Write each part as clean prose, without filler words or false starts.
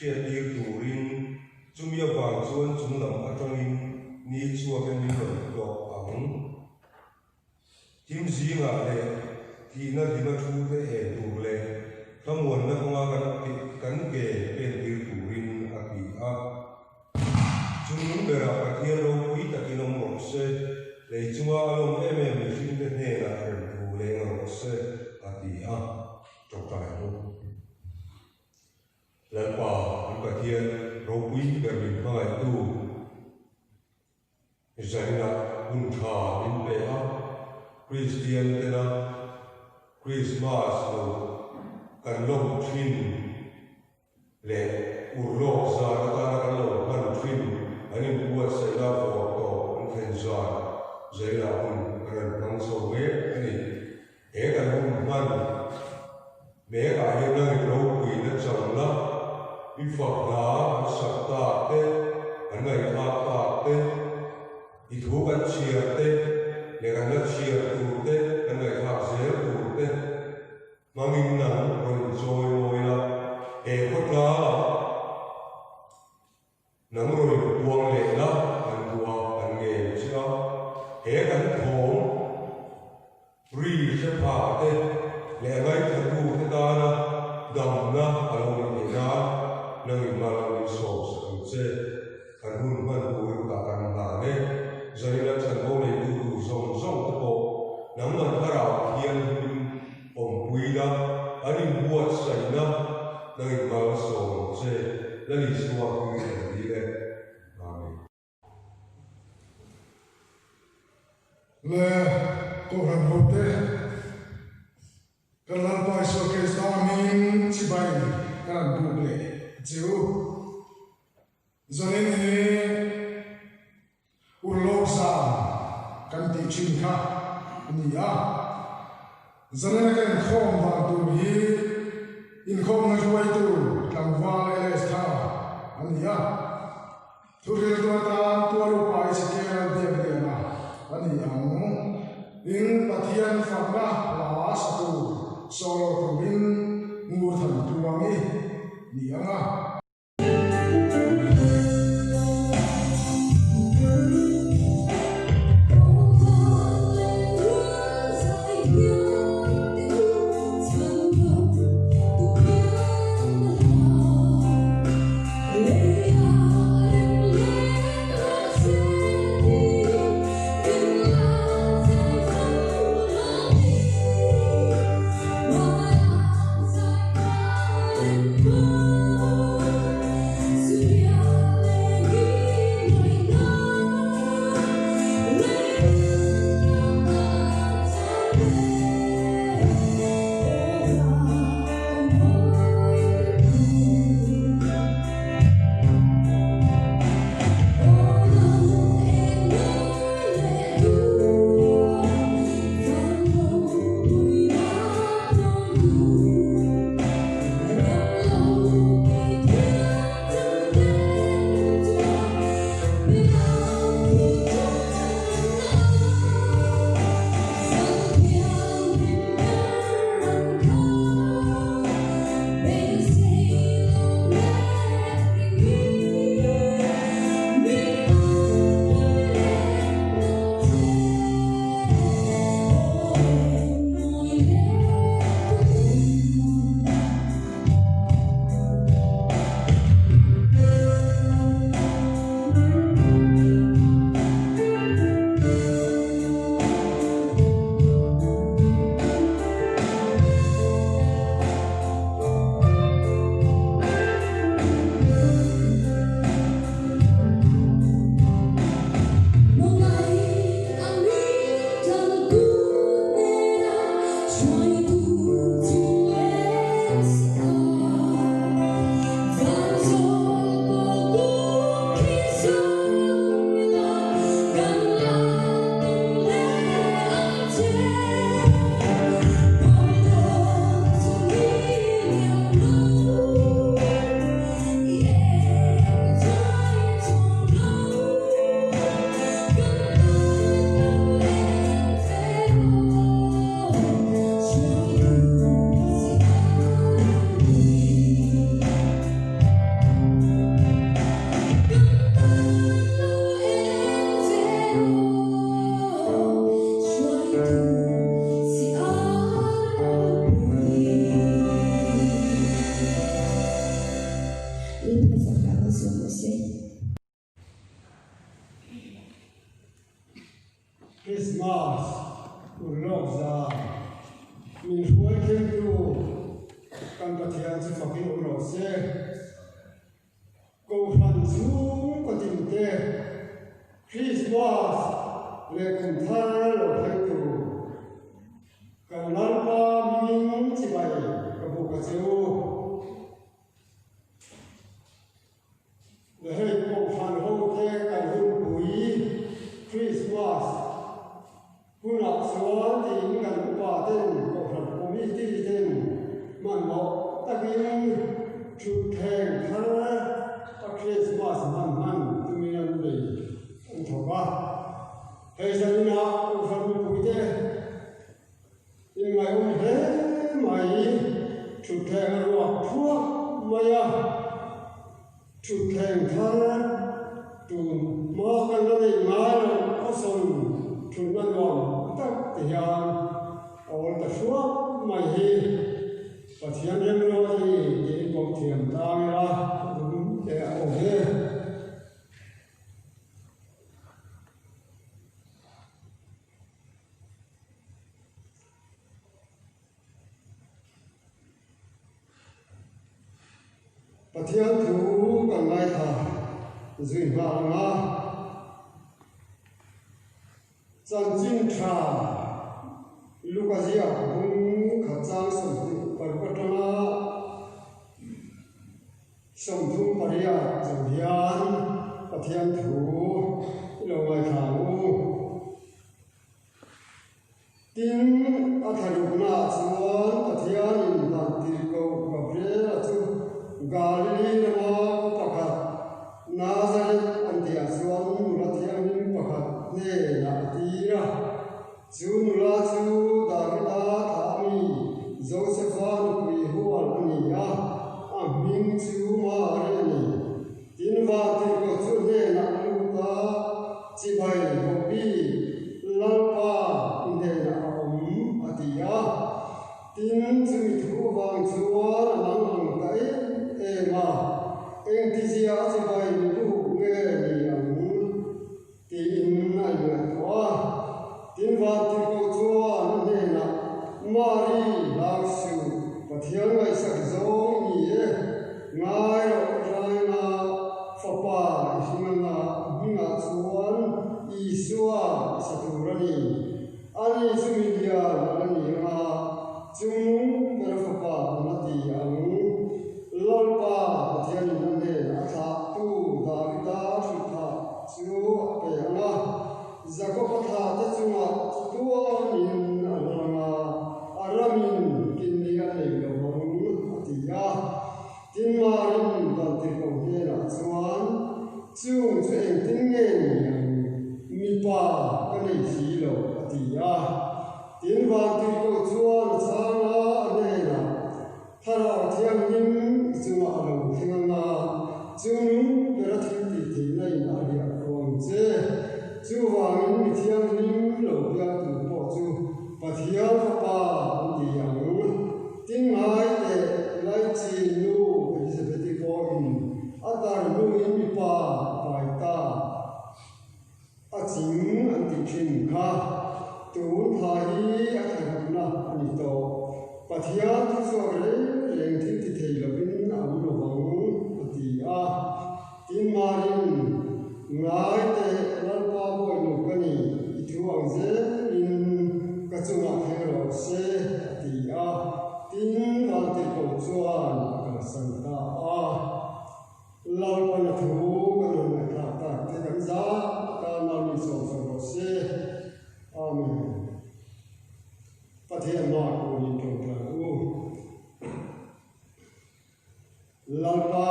hriattir turin, chumi avang chuan chung lam atangin ni chhuakin min rawn tlawh ang. Thim zingah leh thihna hlima thu te en tur leh thlamuanna kawnga kan ke pentir turin a ti a. Chungnung berah Pathian ropui takin awm rawh se, lei chunga a lawm em em mihringte hnenah remthu leng rawh se, a ti a, tawngtai ang u. Lalpa, kan Pathian ropui ber min hmangaihtu, zainah hun tha min pe a, Kristian tena Krismas lo kan lawm thin, leh urlawk zan atana kan lo hman thin an inbuatsaihna vawr tawp an thlen zan zailah hun kan rawn hmang chho mek a ni. He kan hun hman mekah hian nangin ropuina changna i fak hna an sak tak te, an ngaihthlak tak te, i thu kan chhiar te leh kan la chhiar tur te, kan ngaihthlak zel tur te, Hmangin nang rawn chawi mawi la, he khawtlangah nang rawn puang leh la kan duh a, kan ngen che a. He kan thawm ri hre pha te leh ngaithla te tana damna a lo ni theih nan nangin mal min sawm sak ang che. Kan hun hman turin tah kan hlan e. Zanina chanvo neitu tur zawng zawng te pawh nangman thlarau thianghlim awmpuina an inbuatsaihna nangin mal sawm ang che Lal Isua hming kan dil e. Amen. Le Kohhran hote, kan Lalpa Isua Krista hmingin chibai kan han buk leh che u. Zanin hi Urlawk zan kan tih thin kha a ni a. Zanina ka inkhawm dan tur hi inkhawmna hruaitu tlangval LS Thanga a ni a. Thuhriltu atan tual upa i chhe ral biak liana a ni ang. In Pathian fakna hla satu solo turin ngur than tluang i ni ang a. chu fakin awm rawh se. Kohhran chhungkaw tinte Krismas leh kum thar lo thleng tur kan Lalpa hming chibai ka buk a che u. Hei Kohhran hote kan hunpui Krismas hunah chuan tiin kan upa ten Kohhran Committee ten hmanhmawh takin thutthleng thar a Krismas hman hman tumin an nei an thawk a. Hei zaninah Kohhran mipuite Inngaihawm hle mai, thutthleng a ruak thuak mai a, thutthleng thar tun hma kan la neih ngai loh khawsawn thutna nuam tak ti hian a awl ta hruak mai hi Pathian remruat a ni tiin pawm thiam tlang ila dum teh a awm e. Pathian thu kan ngaithla zui nghal ang a, chanchin tha Luka ziak bung khat chang 26 atanga 38 zo hian Pathian thu i lo ngaithla ang u. Tin, a thlaruknaah chuan Pathianin Vantirhkoh Gabriela chu Galili rama khaw pakhat, Nazareth an tihah chuan nula thianghlim pakhat hnenah a tir a. Chu nula chu Davida thlah mi Josefa nupui hual a ni a, a hming chu Mari a ni. Tin, Vantirhkoh chu hnenah a lut a, Chibai Bawpi, Lalpa i hnenah a awm, a ti a. Tin, chumi thu vang chuan a mang ang ta em em a, Engtizia a chibai buk nge ni ang? Tiin a ingaihtuah a. Tin, Vantirhkoh chuan a hnenah, Mari, hlau suh, Pathian ngaihsak zawng i ni e. Ngai loh aṭaina fapa i hring anga hmingah chuan Isua i sa tur a ni. Ani chu mi lian a la ni anga chung ber fapa an la ti ang. Lalpa Pathianin a hnen a thlahtu Davida hrutphah chu a pe ang a, Jakoba thla te chungah chatuanin a la rang a, a ramin kinni a nei lo ang, a ti a. Tin, Marin Vantirhkoh hnenah chuan, Chung chu engtin nge ni ang, mipa ka nei si lo, a ti a. Tin, Vantirhkoh chuan a chhang a, a hnenah, Thlarau Thianghlim i chungah a lo thleng ang a, chung bera thil tih theihna in a riah khawh ang che. Chuvangin mi thianghlim lo piang tur pawh chu Pathian Fapa an ti ang. Tin ngai teh Laichin nu Elizabeth-i pawhin a tar hnuin mipa a pai ta. A ching an tih thin kha tun thla hi a thlahutna a ni tawh. Pathian thu chhuak reng reng thil ti thei lovin a awm lo vang, a ti a. Tin Marin, Ngai teh Lalpa Bawihnu ka ni, i thu ang zelin ka chungah thleng rawh se, a ti a. Tin Vantirhkoh chuan a kalsan ta a. Lalpan a thu kan rawn ngaihthlak tak te kan zah atan Mami sawm sawm rawh se. Amen. Pathian hma kun in tawngtai u. Lalpa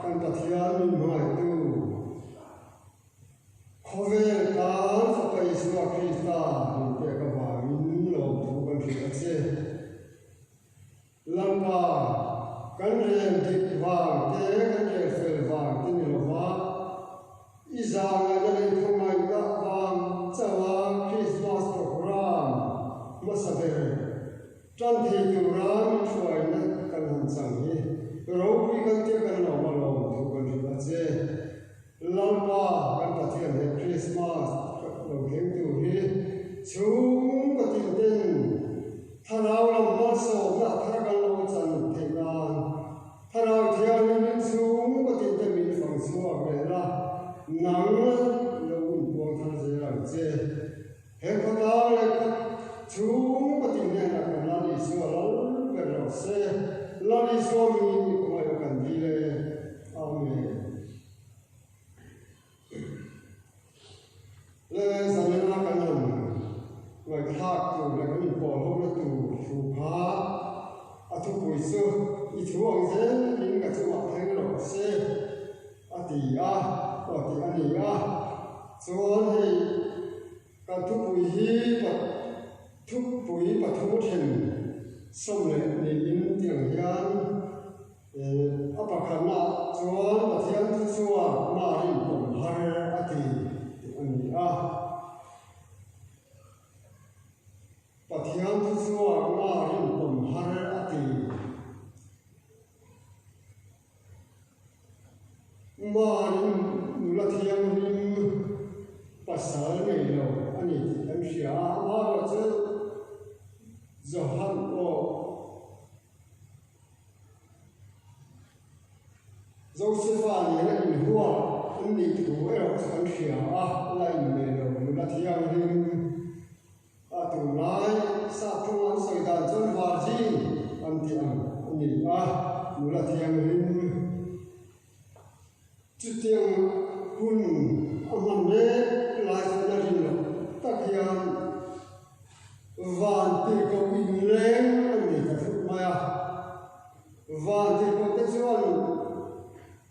kan Pathian min hmangaihtu khawvel tan Fapa Isua Krista min pek avangin lawmthu kan hrilh a che. Lalpa, kan rel dik vang te, kan rel fel vang te ni lova, i zangaihna leh i khawngaihna vang chauha Krismas programme hmasa ber tan thei tura min hruaina kan han chang hi ropui kan tia kan lawm a lawm thu kan hrilh a che. Lalpa kan Pathian he Krismas lo thleng tur hi chhung ka tin ten Thlarau lam malsawmna thar kan lo chan theih nan. ngaihthlak tur leh kan inpawh hlawmna tur thu kha a thupui chu i thu ang zelin ka chungah thleng rawh se a ti a, aw tih a ni a. Chuan hei kan thupui hi thupui pathum then sawm leh niin tiang hian A pakhatnaah chuan Pathian thu chuan Marin pawm har a ti tih a ni a. Pathian thu chuan Marin pawm har a ti. Marin nula thianghlim pasal nei lo a ni tih kan hria a, amaherawhchu Johan pawh Josefa nena inhuat an nih thu erawh chu kan hria a, la innei lo nula thianghlim a tunlai sap thunga an sawi dan chuan virgin an tih ang a ni a, nula thianghlim chutiang hun a hman mek lai chuan a rin loh tak hian Van tirhkoh inleng an nei ta thut mai a. Van tirhkoh te chuan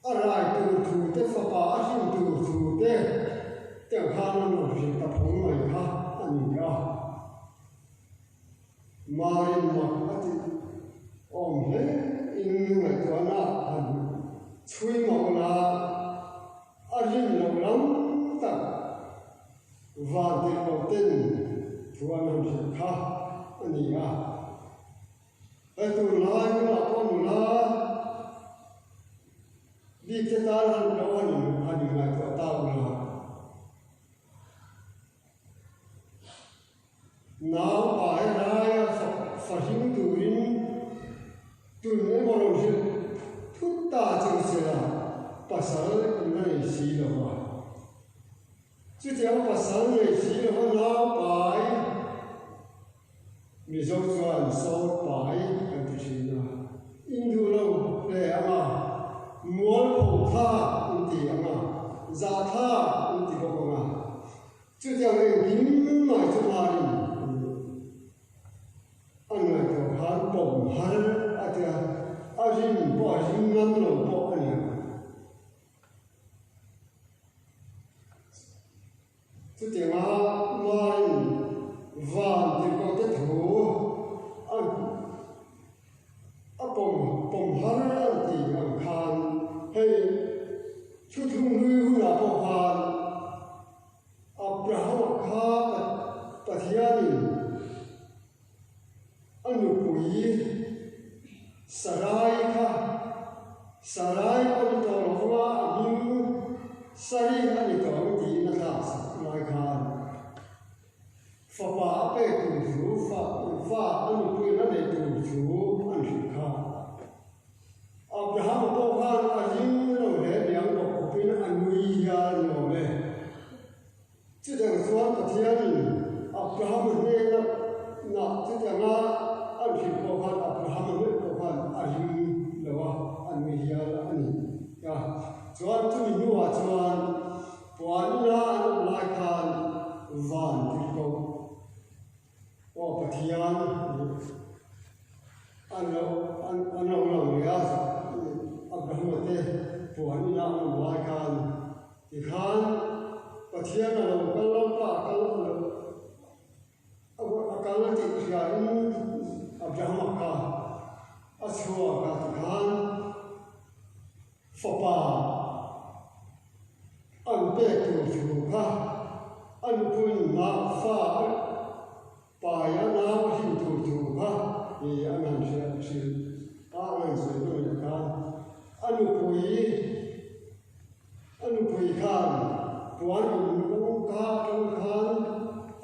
a rai tur thu te, fapa a hrim tur thu te tiang khan an rawn hrilh ta phawng mai kha a ni a. Marin mak a tih awm hle in ngaihtuahna han chhui mah ula a rin loh lam tak Van tirhkoh ten thu an han hrilh kha a ni a. Hei tunlai hunah pawh nula bikte tan han lo han han inngaihtuah ta ula. Nau pai laia fahim turin tun emaw rawn hrilh thut ta chu sela pasal in la nei si lo va. Chutiang pasal nei si lo va nau pai Mizo chuan sawn pai kan ti thin a, in duh lo hle ang a, mualpho thlak in ti ang a, zah thlak in ti bawk ang a. Chutiang engkim mai chu marin a ngaihtuah khan pawm har a ti a, a rin pawh a ring ngam lo pawh a ni ang. Chutianga marin van tirhkohte thu a a pawm pawm har an tih ang khan hei thuthlung hlui hunah pawh khan Abrahama kha Pathianin a nupui Sarai kha Sarai pawh ni tawh lo vanga a hming Sari a ni tawh ang tiin a thlak sak lai khan fapa a pek tur thu fa fa a nupuiin a neih tur thu an hrilh kha. Abrahama pawh khan a ring lo hle niang bawk khawpin a nui hial ni awm e. Chutiang chuan Pathianin Abrahama hnena nah chutianga an hrilh pawh khan Abrahama meuh pawh khan a ring lo a, a nui hial a ni a. Chuan chumi hnuah chuan puan ina an awm lai khan van tirhkoh Aw Pathian an lo an lo lang leh a, Abrahama te puan ina an awm lai khan tikhan Pathian a lo kal Lalpa a kal a lo a kal a tih hriain Abrahama kha a chhuak a tikhan Fapa an pek tur thu kha a nupuiin nau fa a pai a nau a hlim tur thu kha i an han hriat hrilh a an han sawi nawn leh khan a nupui a nupui khan puan in kawngka atang khan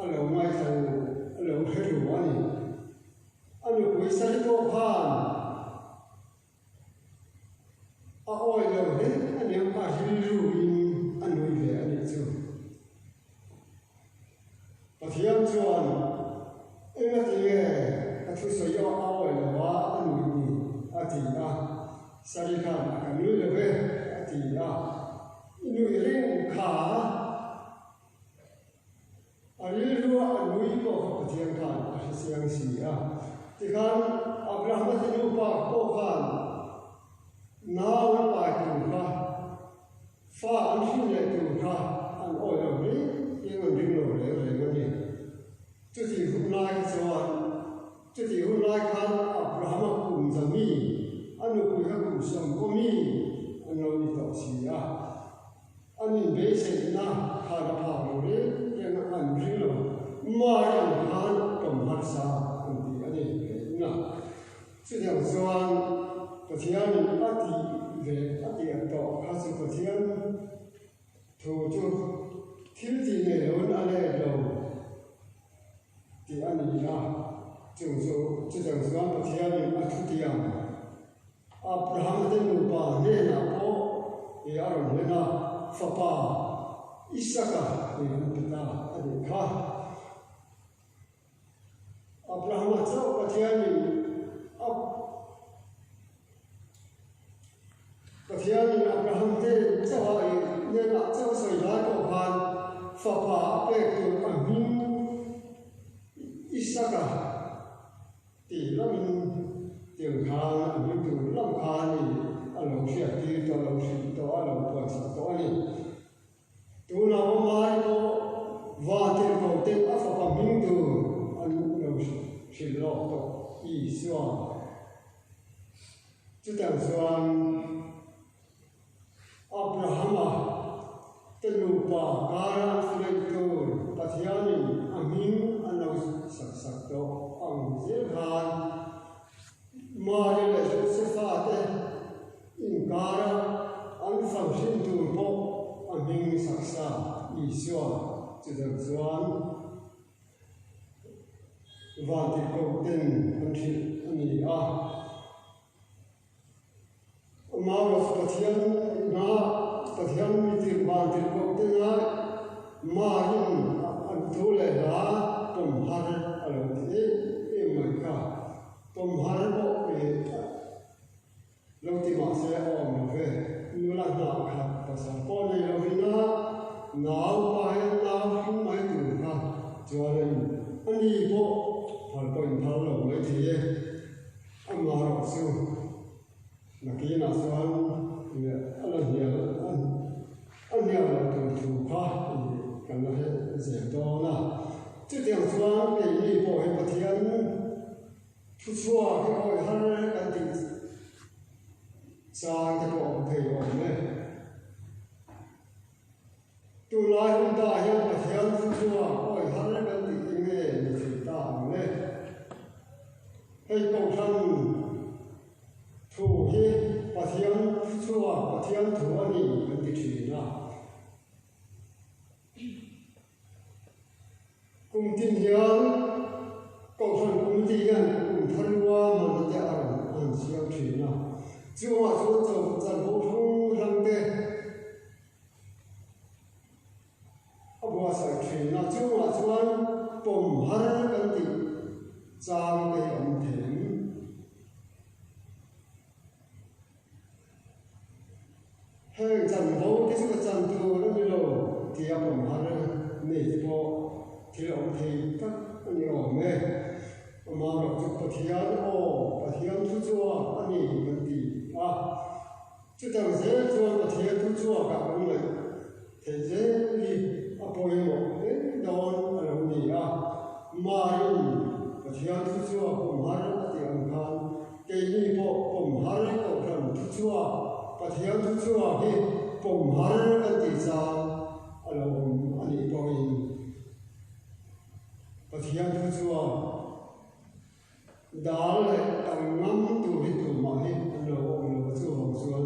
a lo ngaithla ru a lo hre ru a ni. A nupui sari pawh khan. A awi lo hle a niang a rilruin a nui ve a nih chu. Pathian chuan engati nge ka thusawi a awi lo a a nui ni a ti a, Sari khan a ka nui lo ve a ti a, i nui reng kha. A rilrua a nui pawh kha Pathian hrechiang si a. Tikhan Abrahama te nupa pawh khan nau an pai tur kha, fa an hrin leh tur kha an awih lo reng reng, an ring lo reng reng a ni. Chutih hun lai kha chuan, chutih hun lai khan Abrahama kum za mi, a nupui kha kum sawmkaw mi an lo ni tawh si a. An inbeiseihna khan a phak lo reng reng a, an ring lo. Mari ang khan pawm harsa an ti a ni hleina. Chutiang chuan Pathianin a tih ve a tih tawh kha chu Pathian thu chu thil tih nei loin a let lo tih a ni a. Chung chu chutiang chuan Pathianin a thutiang Abraham te nupa hnenah pawh i a rawn hlen a, fapa Isaka i an pe ta a nih kha. Abrahama chauh Pathianin a Pathianin Abraham te chauha i hnenah chauh a sawi lai pawh khan fapa a pek tur a hming Isaka Tih lamin tiang khan a hming tur lam khan i a lo hriat tir tawh, a lo hrilh tawh, a lo puansak tawh a ni. Tunah awm ai pawh Vantirhkoh ten a fapa hming tur an lo hrilh lawk tawh Isua. Chutiang chuan Abrahama te nupa kara an funeih tur Pathianin a hming an lo sak sak tawh ang zel khan Mari leh Josefa te inkara an fang hrin tur pawh a hming sak sa Isua chutiang chuan Vantirhkoh ten an hrilh a ni a. Maros Pathian na Pathian mitir vantirhkoh te na Marin an thu leh hla pawm har a lo ti em em mai kha. Pawm har pawh i lo ti mah se a awm lo ve. Nula hnah khat pasal pawh nei lovin a nau pa hian nau hring mai tur kha chuan a in a ni pawh phal pawh in phal lo mai thei e. Amaherawh chu nakinah chuan a la hnial a hnial loh tur thu kha kan la hre zel dawn a. Chutiang chuan keini pawh hi Pathian thuchhuak hi awih har kan tih chang te pawh a awm thei awm e. Tunlai hun ta hian Pathian thu chuan awih har kan tih eng nge ni thei ta ang le? Hei Kohhran thu hi Pathian thu chuan Pathian thu a ni kan ti thin a. Kum tin hian Kohhran Committee hian kum thar lua hmanna te a rawn an siam thin a. Chungah chuan chanvo hrang hrang te, A buatsaih thin a, chungah chuan pawm har kan tih chang te hi a awm thei ang. Heng chanvo te chu ka chan tur a ni lo tia pawm har nei te pawh thil awm thei tak a ni awm e. Amaherawhchu chu Pathian aw, Pathian thu chuak a ni kan ti a. Chutang zel chuan Pathian thu chhuakah kan ngaih theih zel hi a pawimawh hle dawn a lo ni a. Marin Pathian thu chhuak pawm har a tih ang khan keini pawh pawm har Kohhran thu chhuak Pathian thu chhuak hi pawm har kan tih chang a lo awm a nih pawhin Pathian thu chhuak Dal leh tam ngam tur hi tumah hi an lo awm lo a, chuvang chuan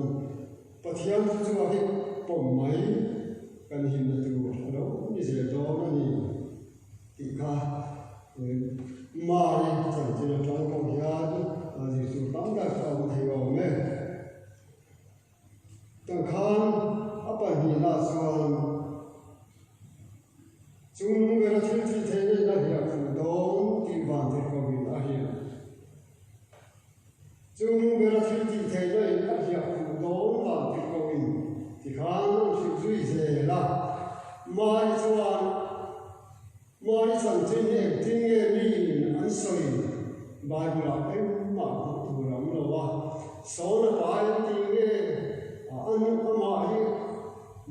Pathian thu chhuak hi pawm mai kan himna tur a lo ni zel dawn a ni tih kha Mari chanchin atang pawh hian zirtur tam tak a awm thei awm e. Tangkhan a pahnihna chuan chung nung bera thil thih theih neihna hi a khuh dawn tih vantirhkohin a hrilh. Chung nung bera thil thih theihna in a hliah khuh dawn vantirhkohin tikhan an hrilh zui zel a. Mari chuan Mari chanchin hi engtin nge miin an sawi? Sawn a pai an ti nge? A nu amah hi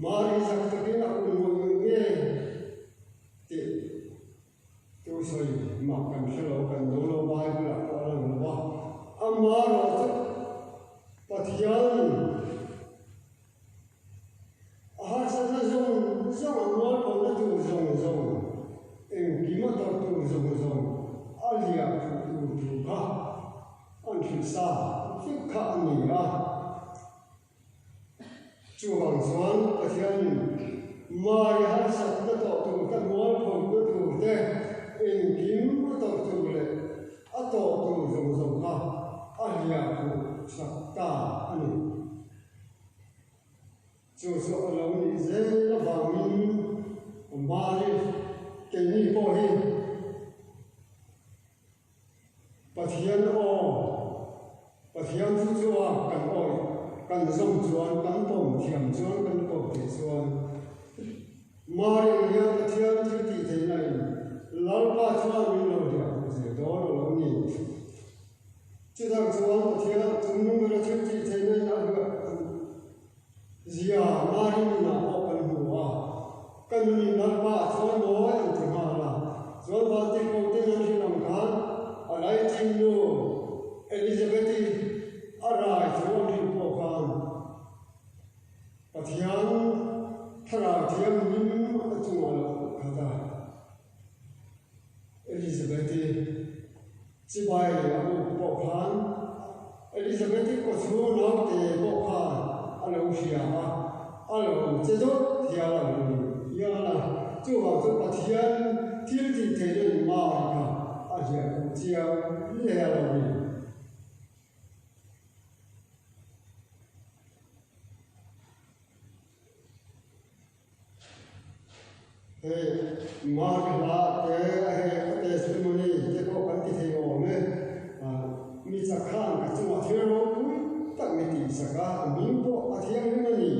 Mari zak takin a kun ngawih ngawih nge? Tih tu sawi mah kan hre lo, kan do lo, Bible ah pawh a lang lo a. Amaherawh chu Pathianin A harsatna zawng zawng, a mualpawhna tur zawng zawng, engkim a tawrh tur zawng zawng a liah phuh tur thu kha an hrilh sa vek kha a ni a. Chuvang chuan Pathianin Mari harsatna tawh tur te, mualpawhna tur te, engkim a tawrh tur leh a tawh tur zawng zawng kha a liah phuh sak ta a ni. Chu chu a lo nih zel avangin Mari keini pawh hi Pathian aw, Pathian thu chua kan awih, kan zawm chuan, kan pawm thiam chuan, kan pawm theih chuan Mari ang hian Pathian thil tih theihna in Lalpa chuan min lo hliah pawh zel dawn a lo ni. Chutah chuan Pathian chungnung bera thil tih theihna in a hluah zia Mari nunah pawh kan hmu a, ka nunin Lalpa a chuan mawi an ti nghal a, chuan Vantirhkoh ten an hrilh ang khan a laichin nu Elizabeth-i a rai thu an hrilh pawh khan Pathian thlarau thianghlim a chungah lo khat a. Elizabeth-i chibai a buk pawh khan Elizabeth-i kawchhung naute pawh khan a lo hria a, a lo che dawt hial a lo ni hial a. Chuvang chu Pathian thil tih theihna in Mari kha a hliah khuh chiang hle a lo ni. Hei Mark hla te hei a testimony te pawh kan ti thei awm e. Mi chak khan ka chungah thil ropui tak mi tihsak a, a hming pawh a thianghlim a ni.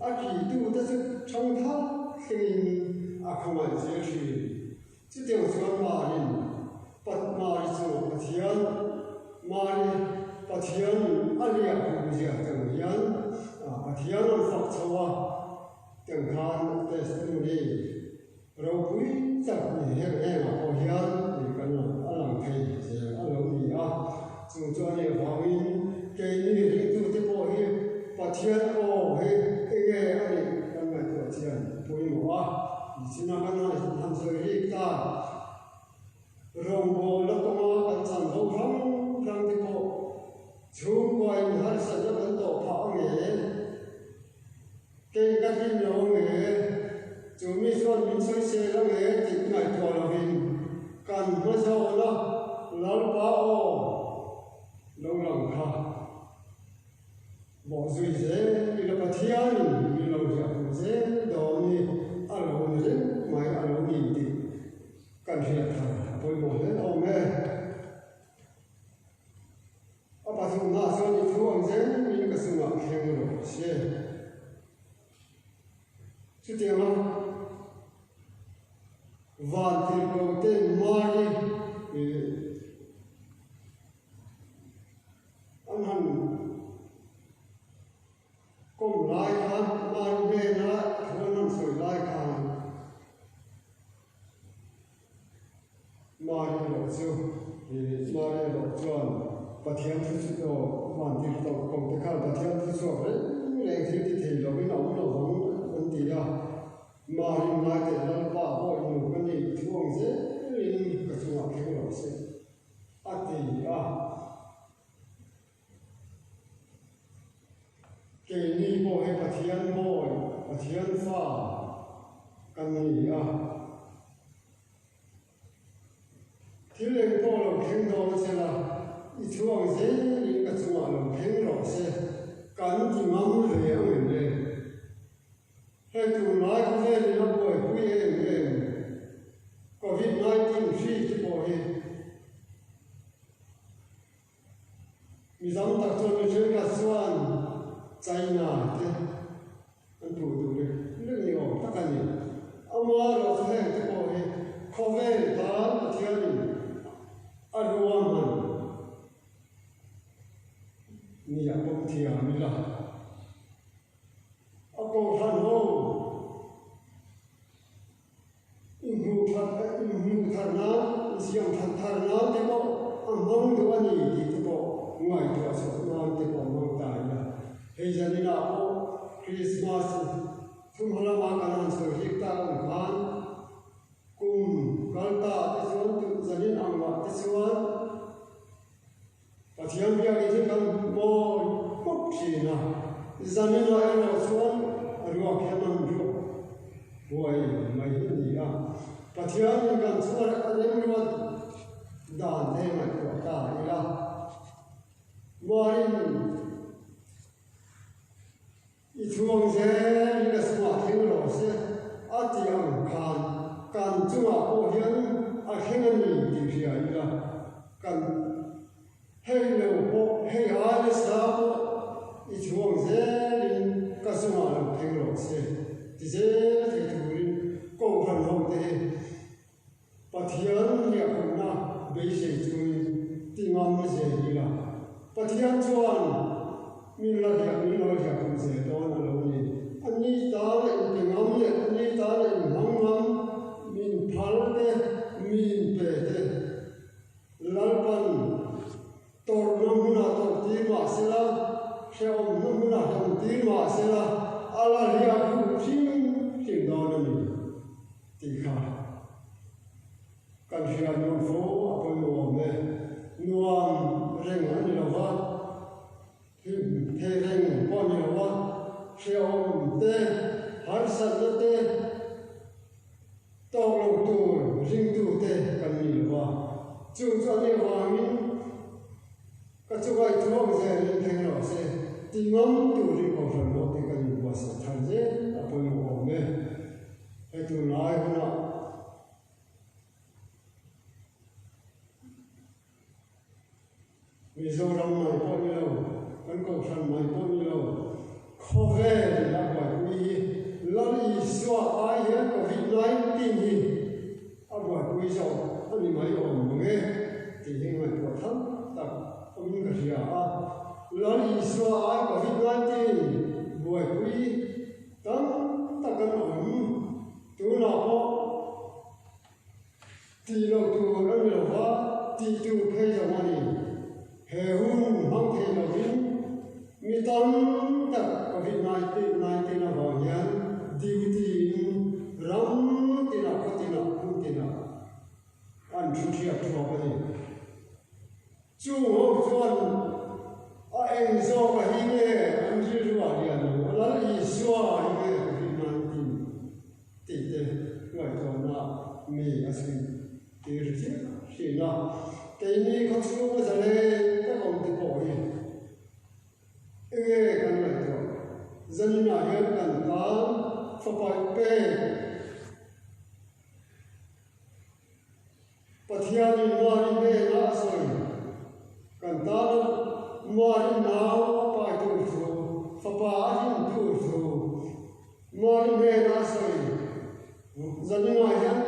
A thihtu te chu thangthar thlengin a khawngaih zel thin. Chutiang chuan Marin Pat Mari chu Pathian Mari Pathian a liah hmuh zia tang hian Pathian an fak chho a, tang khan testimony ropui tak ni heng hengah pawh hian kan lang a lang thei zel a lo ni a. Chu chu a nih avangin keini ringtute pawh hi Pathian aw hi enge a nih kan ngaihtuah chian pawimawh a. Nichina kan han sawi rik ta, rawngbawlna kawnga kan chan ho hrang hrang te pawh chhungkuain harsatna kan tawh phah ang e, keng ka tlin lo ang e, chu mi chuan min sawisel ang e tih ngaihtuah lovin kan hma zawna Lalpa aw lo lang kha. Bawhzui zel ila Pathianin min lo hliah pui zel dawn hi a lo ni reng mai a lo ni tih kan hriat thar a pawimawh hle awm e. A pathumna chuan i thu ang zelin ka chungah thleng rawh se. Chutianga Vantirhkoh ten Mari An han kawm lai khan Mari hnena thu an han sawi lai khan Mari erawh chu Mari erawh chuan Pathian thu chu aw van tir tawh kawm te khan Pathian thu chhuak reng reng thil ti thei lovin a awm lo vang an ti a. Mari ngaite Lalpa pawh innu ka ni thu ang zelin ka chungah thleng lo se. A ti a. Keini pawh hi Pathian bawi, Pathian fa kan ni a. Thil eng pawh lo thleng dawn se la, i chhuak zelin ka chungah lo thleng rawh se, kan ti ngam ve ang em le? Hei tunlai khawvelin a buaipui em em Covid 19 hri te pawh hi mi tam tak chuan mi thenkhat chuan China te an puh duh lek lek ni awm tak a ni. Amaherawh chu heng te pawh hi khawvel tan Pathianin a ruahman ni a pawm theih. thiam ila. A kohhran ho inhmuh that inhmuh thar nan, insiam that thar nan te pawh a hmang duh a ni tih te pawh ngaihtuah chhuah nan te pawh a hmang ta ila. Hei zaninah pawh Krismas thumhma lama kan han sawi hlik tak ang khan kum kal ta te chuan zanin angah te chuan Pathian biakin hi kan mawi khawp thin a, zaninah erawh chuan a ruak hian an ruak huai mai hi a ni a. Pathianin kan chhuar a remruat dan te ngaihtuah ta ila, Marin I chhuang zel in a chungah thleng rawh se a tih ang khan kan chungah pawh hian a thleng a ni tih hria ila, kan hei lo pawh hei ai nasa pawh i chhuang zel in ka chungah lo thleng rawh se ti zel thei turin Kohhran ho te hi Pathian hliahhawmna beisei chungin ti ngam zel ila, Pathian chuan min la hliah min lo hliahhawm zel dawn a lo ni. A ni tana inpe ngam leh a ni tana inhmang ngam min phal te, mi inpe te Lalpan tawrhna hmunah tawrh tir mah sela, hrehawmna hmunah hlawm tir mah sela, a la hliahkhuh hrim hrim dawn a ni tih kha kan hriat nuam fo a pawimawh awm e. Nuam reng a ni lo va, hlim thei reng pawh a ni lo va, hrehawm te, harsatna te, Tawk lo tur ringtute kan ni lo va, chu chu a nih avangin ka chunga i thuang zelin thleng rawh se ti ngam turin Kohhran pawh te kan inbuatsaih thar zel a pawimawh awm e. Hei tunlai hunah Mizoram mai pawh ni lo, kan Kohhran mai pawh ni lo, khawvel a buaipui hi Lal Isua ai hian Covid 19 hi a buaipui zawk a ni mai awm mang e tih hi ngaihtuah tham tak awmin ka hria a. Lal Isua ai Covid 19 buaipui tam tak an awm tunah pawh. Tih loh tur a ni lo va, tih tur phei zawng a ni. He hun hmang thei lovin mi tam tak Covid 19 avang hian duty in ram tinah khaw tinah hmun tinah an thu thiak thuak a ni. Chung ho chuan a eng zawk a hi nge an rilru ah lian lo, Lal Isua hi nge Covid 19 tih te ngaihtuahna mi a chhui tir chiah thin a. Keini khawchhung a zalen tak awm te pawh hi enge kan ngaihtuah? Zaninah hian kan tan fapa pek Pathianin Mari hnenah a sawi, Kan tana Mari nau a pai tur thu, fapa a hlim tur thu Mari hnenah a sawi. Zaninah hian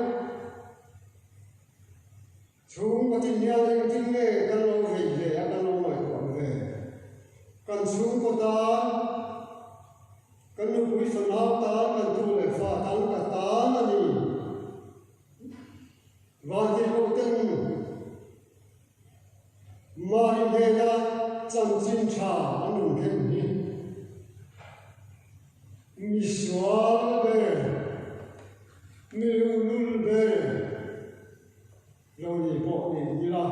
chhungkaw tin hian engtin nge kan lo vei ve a, kan lo ngaihtuah ve? Kan chhungkaw tan, kan nupui fanau tan, kan tu leh fa tan ka tan a ni. Vantirhkohten Mari hnena chanchin tha an rawn thlen hi misual ber, mi luhlul ber lo ni pawh ni ila,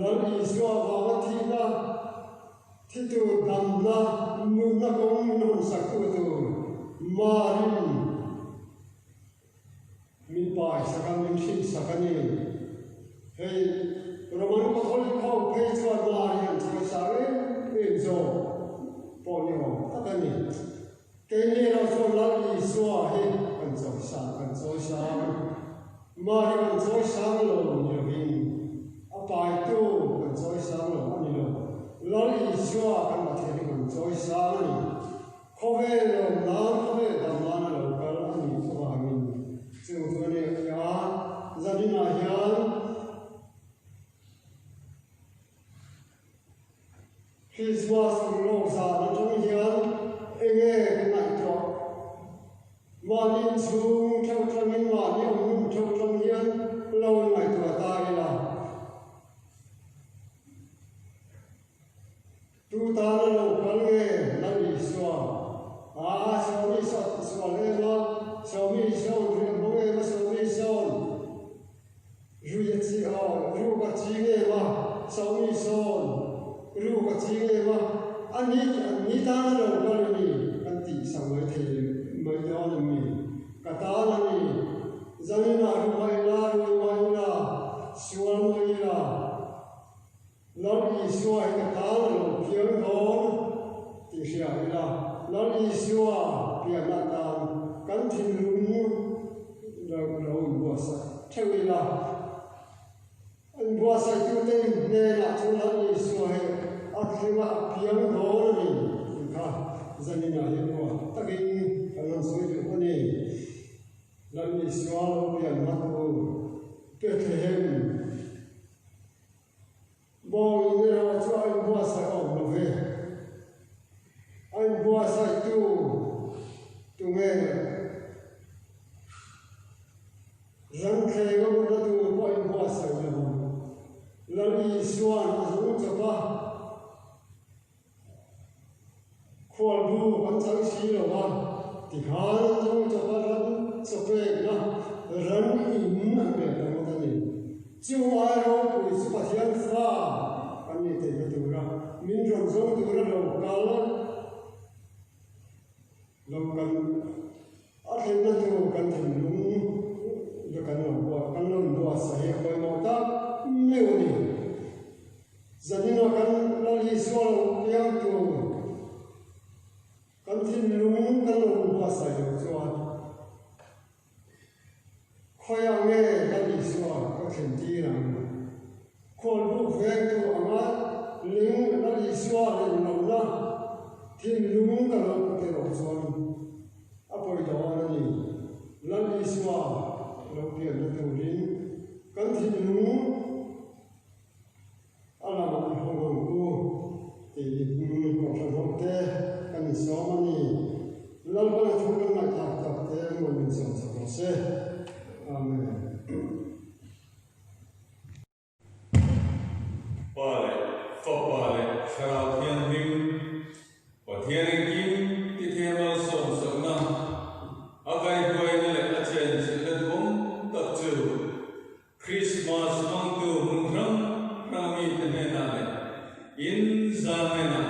Lal Isua vanga thihna, thi tur damna, nunna kawng min hawnsak tu tur Marin Min pai sak a, min hrilh sak a ni. Hei Roman Catholic ho phei chuan Mari an chhuai sang em em zawk pawh ni awm tak a ni. Keini erawh chuan Lal Isua hi kan chawi sang, kan chawi sang. Mari kan chawi sang lo ni lovin a paitu kan chawi sang lo a ni lo. Lal Isua kan Pathian hi kan chawi sang a ni. Khawvel lawm nan, khawvel dam nan a lo kal a nih avangin chu chu a nia ti a, zaninah hian Krismas urlawk zan. ila, Lal Isua pianna atan kan thinlung lo lo inbuatsaih theuh ila. Inbuatsaih-tute hnenah chuan Lal Isua hi a thleng a, a piang dawn a ni tih kha zaninah hian ruah takin kan rawn sawi duh a ni. Lal Isua lo pian hma tur Bethlehem Bawngin erawh chu a inbuatsaih awm lo ve. A inbuatsaihtu tunge? Rangthlenga mutna tur pawh a inbuatsaih lo ang. Lal Isua'n a zung chawp a, Khualbu an chang si lo a, tikhan an zawng chawp a ran chaw pekna ran in an pek ta ngawt a ni. Chu ai ropui chu Pathian fa kan nih theihna tura min rawn zawng tura lo kal lo kan a thlenna tur kan thinlung kan lo buat kan lo inbuatsaih hi a pawimawh tak meuh a ni. Zaninah kan Lal Isua lo piang tur kan thinlung kan lo inbuatsaih loh chuan khawiah nge Lal Isua ka thlen tir ang? Khualbuk vengtu anga ling Lal Isua len lohna thinlung ka lo put erawh chuan a pawi dawn a ni. Lal Isua lo pianna turin kan thinlung A lamah i hawng ang u tiin Kohhran hote kan insawm a ni. Lalpana thu kan ngaihthlak tak te maw min sawm chak rawh se. Amen. Pa leh Fapa leh Thlarau Thianghlim Pathian engkim ti thei malsawmsakna, a kaihhruaina leh a chenchilhna duhawm tak chu Krismas hmangtu hmun hrang hranga mite hnenah leh in zan hnenah.